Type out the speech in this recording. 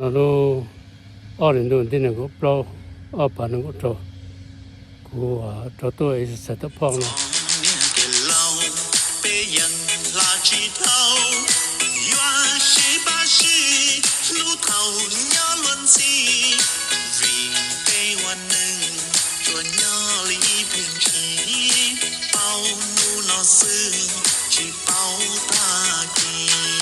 No lub ob hlis ntuj hnub tim nees nkaum plaub, ob phav nees nkaum rau, kuv rov tuaj exercise tom phoj no. Niag laus, peb yeej hla tsis tau, yuav sib pab sib hlub thaum nyob luag ntxhi, vim peb ua neeg tsuas nyob li ib pliag ntshis, paub hnub no xwb tsis paub tag kis.